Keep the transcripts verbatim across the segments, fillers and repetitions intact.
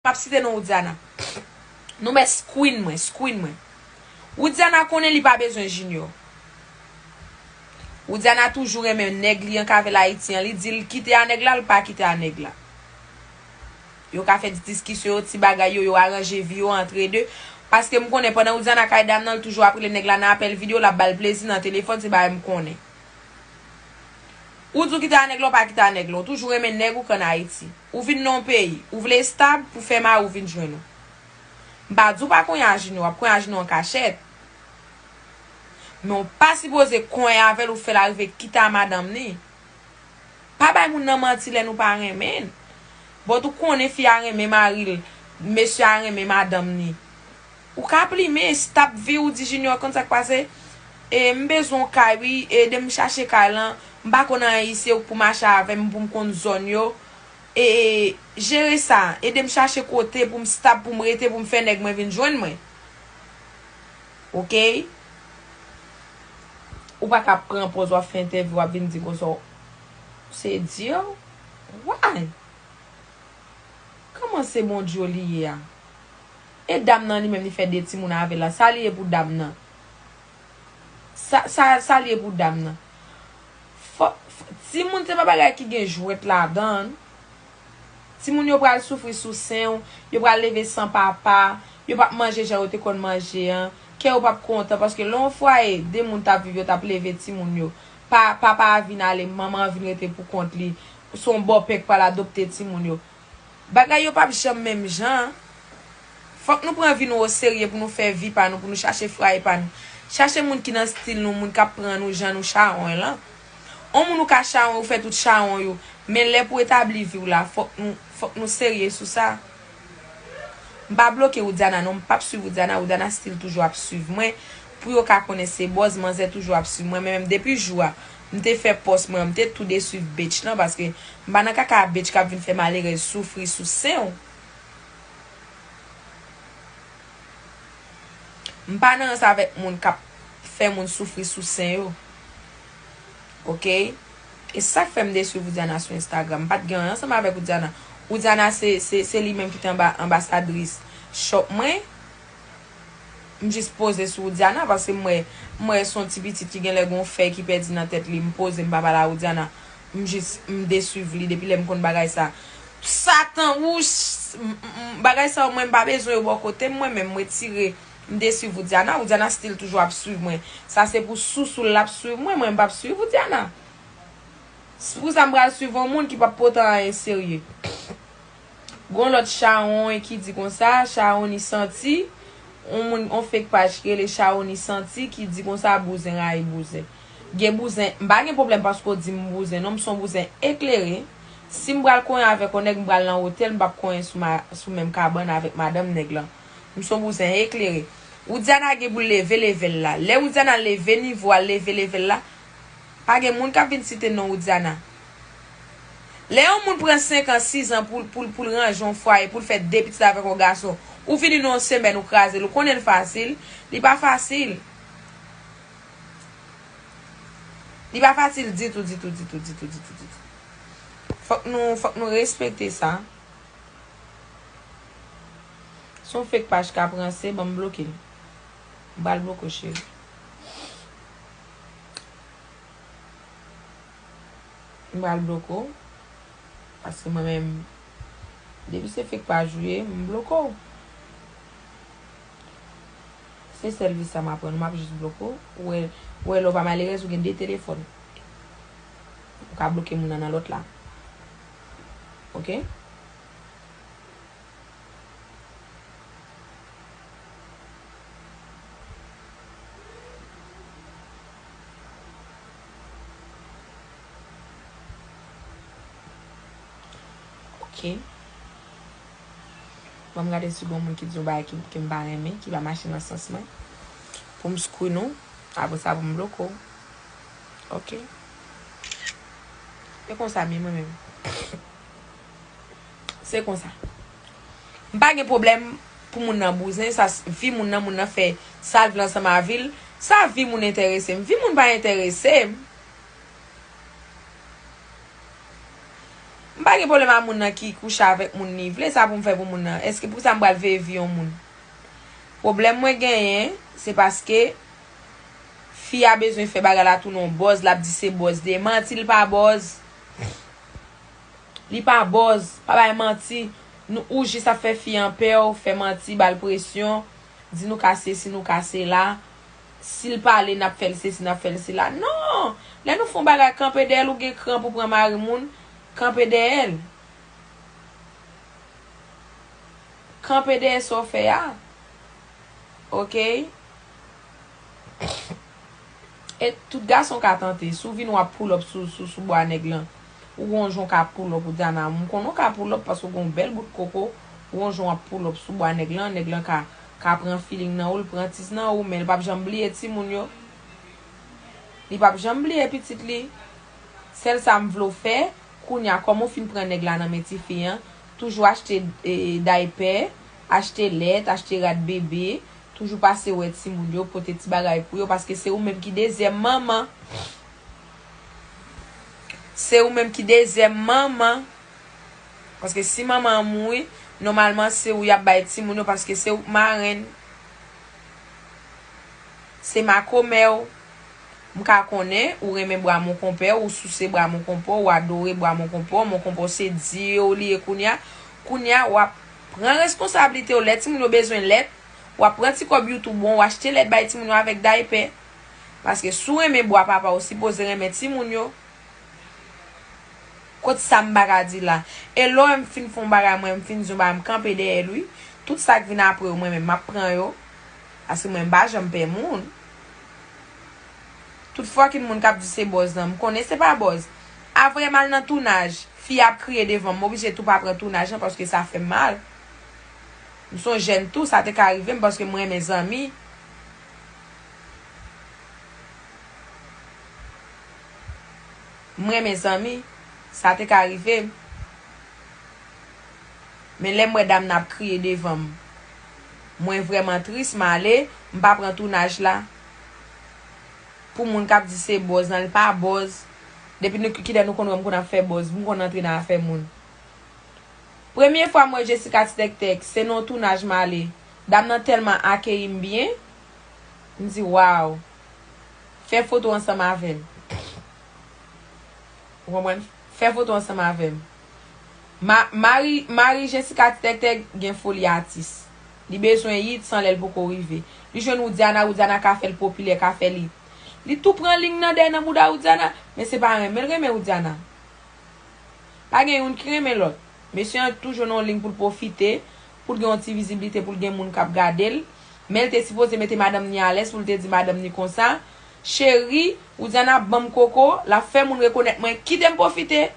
M ap site non Widiana. Nou mè screen mwen, screen mwen. Widiana konnen li pa bezwen Junior. Widiana toujou renmen nèg li an k avè l Ayiti an. Li di l kite a nèg la, l pa kite a nèg la. Yo ka fè ti diskisyon yo, ti bagay yo, yo aranje vi yo antre de. Paske m konnen pandan Widiana kay dam nan, l toujou ap rele nèg la nan apèl videyo, l ap ba l plezi nan telefòn, se bagay m konnen. Ou di w kite a nèg la, w pa kite a nèg la. W toujou renmen nèg ou k ann Ayiti. Ou vin nan yon peyi. Ou vle estab pou fè mari w vin jwenn ou. M pa di w pa konyen a Junior, w ap konyen a Junior an kachèt. Men w pa sipoze konyen avè l, ou fè l arive kite a madanm li. Pa bay moun nan manti lè nou pa renmen l. But ou konnen fi a renmen mari l, mesye a renmen madanm li. Ou ka plimen, stop vi w, di Junior konn sa k pase. E, m bezwen yon kay, wi, ede m chache kay lan. M pa konn anyen isi, e ou k pou mache avè m, pou m konn zòn yo. E, jere sa, ede m chache kote pou m stop, pou m rete, pou m fè nèg mwen vin jwenn mwen. Oke? Ou pa ka pran pòz w ap fè entèvyou, w ap vin di konsa. Se di, why? Kòman se Bondye li ye a? E dam nan li menm li fè de timoun avè l la. Sa li ye pou dam nan? Sa, sa, sa li ye pou dam nan? Fò, fò, timoun se pa bagay ki gen jwèt ladan l. Timoun yo pral soufri sou sen w, yo pral leve san papa, yo p ap manje jan yo te konn manje an. Kè yo p ap kontan paske lè yon fwaye, de moun t ap viv, yo t ap leve timoun yo. Pa, papa a vin ale, manman an vin rete pou kont li. Se yon bòpè k pral adopte timoun yo. Bagay yo p ap janm menm jan. Fòk nou pran vi nou oserye pou nou fè vi pa nou, pou nou chache fwaye pa nou. Chache moun ki nan stil nou, moun k ap pran nou jan nou chawony lan. On moun ou ka chawony, ou fè tout chawony ou, men lè pou etabli vi w la, fòk nou, fòk nou serye sou sa. M pa bloke Widiana non, m p ap swiv Widiana, Widiana still toujou ap swiv mwen. Pou yo ka konnen se bòz, manzè toujou ap swiv mwen. Men menm depi jou a m te fè pòs mwen, m te tou deswiv bitch lan, paske m pa nan kaka bitch k ap vin fè malerèz soufri sou sen w. M pa nan rans avèk moun k ap fè moun soufri sou sen yo. Oke? E sa k fè m deswiv Widiana sou Instagram. M pa t gen anyen ansanm avèk Widiana. Widiana se, se, se li menm ki te anba, anbasadris shop mwen. M jis poze sou Widiana paske m wè, m wè se yon ti pitit ki genlè gen yon fèy ki pèdi nan tèt li. M poze, m pa pale a Widiana. M jis, m deswiv li depi lè m konn bagay sa. Satan wouch, m, m, m, bagay sa yo mwen m pa bezwen yo bò kote m, mwen menm m retire, m deswiv Widiana. Widiana still toujou ap swiv mwen. Sa se pou sousou l ap swiv mwen, mwen m p ap swiv Widiana. S-, pou sa m pral swiv yon moun ki p ap pote anyen serye. Gon lòt chawony ki di konsa, chawony santi, yon moun, yon fake paj ki rele chawony santi ki di konsa bouzen rayi bouzen. Gen bouzen, m pa gen pwoblèm paske w di m bouzen non, m se yon bouzen eklere. Si m pral konyen avèk yon nèg, m pral nan otèl, m p ap konyen sou ma-, sou menm kabann avèk madanm nèg lan. M se yon bouzen eklere. Widiana gen pou l leve level la. Lè Widiana leve nivo a, leve level la, pa gen moun k ap vin site non Widiana. Lè yon moun pran senk an, sis an pou, pou, pou l ranje yon fwaye, pou l fè de pitit avèk yon gason, ou vini nan yon semèn ou kraze l, ou konnen l fasil? Li pa fasil. Li pa fasil ditou, ditou, ditou, ditou, ditou, ditou. Fòk nou, fòk nou respekte sa. Se yon fake paj k ap ranse, ban m bloke l. M pral bloke w, cheri. M pral bloke w. Paske mwen menm, depi se fake paj ou ye, m bloke w. Se sèl vi sa m aprann ou, m ap jis bloke w. Ou wè, ou wè lè w pa malerèz, ou gen de telefòn. Ou ka bloke moun nan nan lòt la. Oke? Ok. Ban m gade si gon moun ki di yon bagay ki, ke m pa renmen, ki pa mache nan sans mwen. Pou m screen ou, apre sa pou m bloke w. Ok. E konsa m ye mwen menm. Se konsa. M pa gen pwoblèm pou moun nan bouzen, sa s-, vi moun nan, moun nan fè sa l vle ansanm a vi l. Sa vi moun enterese m. Vi moun pa enterese m. M pa gen pwoblèm a moun nan ki kouche avèk moun li vle, sa pou m fè pou moun nan? Èske pou sa m pral veye vi yon moun? Pwoblèm mwen genyen, se paske fi a bezwen fè bagay la tounen yon bòz, l ap di se bòz li ye. Manti, li pa bòz. Li pa bòz, pa bay manti. Nou, ou jis ap fè fi an pè, w fè manti, ba l presyon, di nou ka sesi, nou ka sela. Si l pale, n ap fè l sesi, n ap fè l sela. Non! Lè nou fè yon bagay, kanpe dèyè l, ou gen kran pou pran mari moun, kanpe dèyè l. Kanpe dèyè sa w fè a. Oke? E tout gason ka tante. Si w vin w ap pull up sou, sou, sou bwa nèg lan, ou gon jan w ka pull up, ou di a nan, m konnen w ka pull up paske w gon bèl bout koko, ou gon jan w ap pull up sou bwa nèg lan, nèg lan ka, ka pran feeling nan ou, l pran tis nan ou, men l p ap janm bliye timoun yo. Li p ap janm bliye pitit li. Sèl sa m vle w fè, kounye a, kòm ou fin pran nèg la nan men tifi an, toujou achte, e, daypè, achte lèt, achte rad bebe, toujou pase wè timoun yo, pote ti bagay pou yo, paske se ou menm ki dezyèm manman. Se ou menm ki dezyèm manman. Paske si manman an mouri, nòmalman se ou y ap bay timoun yo, paske se ou k marenn. Se makomè w. M ka konnen ou renmen bwa monkonpè w, ou souse bwa monkonpè w, ou adore bwa monkonpè w, monkonpè w se dye w li ye kounye a. Kounye a, w ap pran responsablite w. Lè timoun yo bezwen lèt, w ap pran ti kòb YouTube ou an, w achte lèt bay timoun yo avèk daypè. Paske si w renmen bwa papa w, ou sipoze renmen timoun yo. Kot sa m pa ka di la? E lè w wè m fin fè yon bagay, mwen, m fin di yon bagay, m kanpe dèyè l, wi. Tout sa k vin apre yo, mwen menm, m ap pran yo. Paske mwen, m pa janm pè moun. Tout fucking moun k ap di se bòz lan, m konnen se pa bòz. Avan m al nan tounaj, fi ap kriye devan m, m oblije tou pa pran tounaj lan paske sa fè m mal. M se yon jèn tou, sa te ka rive m paske m renmen zanmi. M renmen zanmi, sa te ka rive m. Men lè m wè dam nan ap kriye devan m, mwen vrèman tris, m ale, m pa pran tounaj la. Pou moun k ap di se bòz lan, li pa bòz. Depi nou, kilè nou konn wè m konn ap fè bòz, m konn antre nan afè moun. Premye fwa m wè Jessica Ti Tèktèk, se nan yon tounaj m ale. Dam nan tèlman akeyi m byen, m di, "Waw." Fè foto ansanm avè m. Ou konprann? Fè foto ansanm avè m. Ma-, mari, mari Jessica Ti Tèktèk gen foli atis. Li bezwen hit san lè l poko rive. Li jwenn Widiana, Widiana ka fè l popilè, ka fè l hit. Li tou pran liy nan dèyè nan bouda Widiana, men se pa renmen l renmen Widiana. Pa gen youn ki renmen lòt. Mesye an toujou nan yon liy pou l pwofite, pou l gen yon ti viziblite, pou l gen moun k ap gade l. Men l te sipoze mete madanm ni alèz pou l te di madanm ni konsa, "Cheri, Widiana ap ban m koko, l ap fè moun rekonèt mwen, kite m pwofite."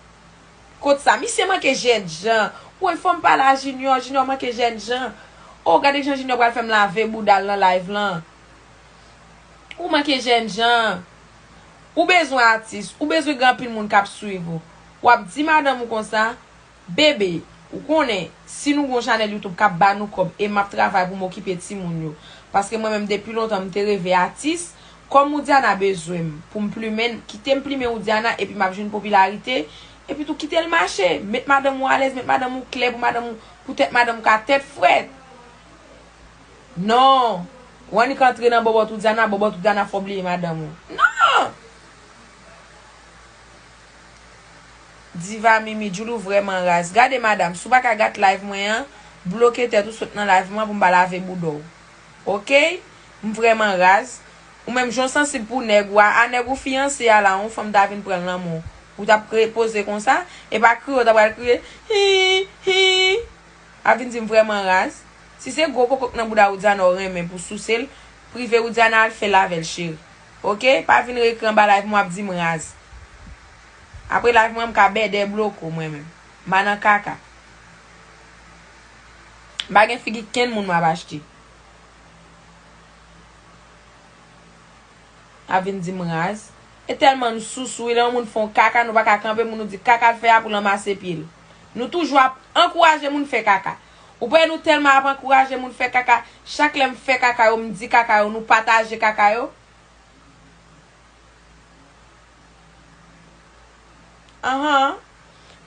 Kot sa? Misye manke jènjan. Woy, fò m pale a Junior, Junior manke jènjan. O, gade jan Junior pral fè m lave bouda l nan live lan. Ou manke jènjan. Ou bezwen atis, ou bezwen gen anpil moun k ap swiv ou. W ap di madanm ou konsa, "Bebe, ou konnen, si nou gon chanèl YouTube k ap ba nou kòb e m ap travay pou m okipe timoun yo." Paske mwen menm depi lontan m te reve atis, kòm Widiana bezwen m pou m plimen l, kite m plimen Widiana epi m ap jwenn popilarite, epi tou kite l mache, met madanm ou alèz, met madanm ou klè pou madanm ou, poutèt madanm ou ka tèt frèt. Non! W annik antre nan bòbòt Widiana, bòbòt Widiana fè w bliye madanm ou. Non! Diva Mimi, Djoulou vrèman raz. Gade madam, si w pa ka gate live mwen an, bloke tèt ou sot nan live mwen pou m pa lave bouda w. Oke? M vrèman raz. Ou menm jan w sansib pou nèg ou a, a nèg ou fiyanse a la, yon fanm ta vin pran l nan men w. Ou t ap kre-, poze konsa, e pa kriye w ta pral kriye, hi, hi. Ap vin di m vrèman raz. Si se gwo koko k nan bouda Widiana w renmen pou souse l, prive Widiana al fè l avè l cheri. Oke? Pa vin rekri anba live mwen ap di m raz. Apre live mwen, m ka bèdè bloke w mwen menm. M pa nan kaka. M pa gen figi kenn moun m ap achte. Ap vin di m raz. E tèlman n sousou, lè yon moun fè yon kaka, nou pa ka kanpe moun nou di kaka l fè a pou l anmase pye l. Nou toujou ap ankouraje moun fè kaka. Ou pa wè nou tèlman ap ankouraje moun fè kaka, chak lè m fè kaka yo, m di kaka yo, nou pataje kaka yo. Anhan.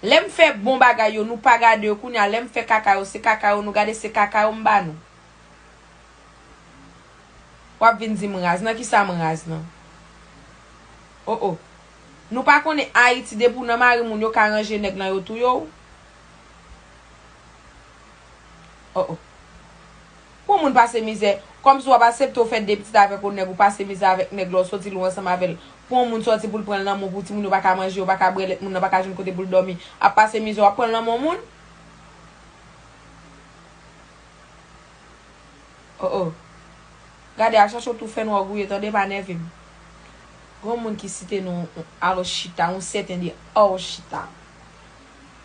Lè m fè bon bagay yo, nou pa gade yo. Kounye a, lè m fè kaka yo, se kaka yo nou gade, se kaka yo m ba nou. W ap vin di m raz. Nan kisa m raz nan? O o. Nou pa konnen Ayiti, depi w nan mari moun, yo ka ranje nèg lan, yo touye w? O o. Pou yon moun pase mizè, kòmsi w ap aksepte w fè de pitit avèk yon nèg, ou pase mizè avèk nèg la, w soti lwen ansanm avè l. Pou yon moun sòti pou l pran l nan men w, pou timoun yo pa ka manje, yo pa ka bwè, lèt moun nan pa ka jwenn kote pou l dòmi, ap pase mizè, w ap pran l nan men yon moun? O o. Gade, al chache w tou fè nwa w gouye, tande, pa nève m. Gon moun ki site non Arochita, yon sèten de Arochita.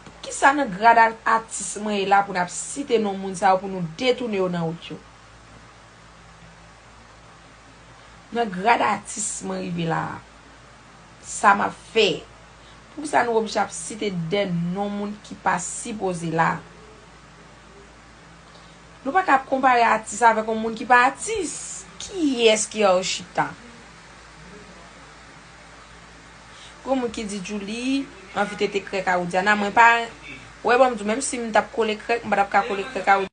Poukisa nan grad a-, atis mwen ye la pou n ap site non moun sa yo pou nou detounen yo nan wout yo? Nan grad atis mwen rive la a, sa m ap fè? Poukisa nou oblije ap site de non moun ki pa sipoze la? Nou pa ka ap konpare atis avèk yon moun ki pa atis. Kiyès ki Arochita? Gon moun ki di Djouly anvi tete krèk a Widiana. Mwen pa, wè, ban m di w, menm si m t ap kole krèk, m pa t ap ka kole krèk a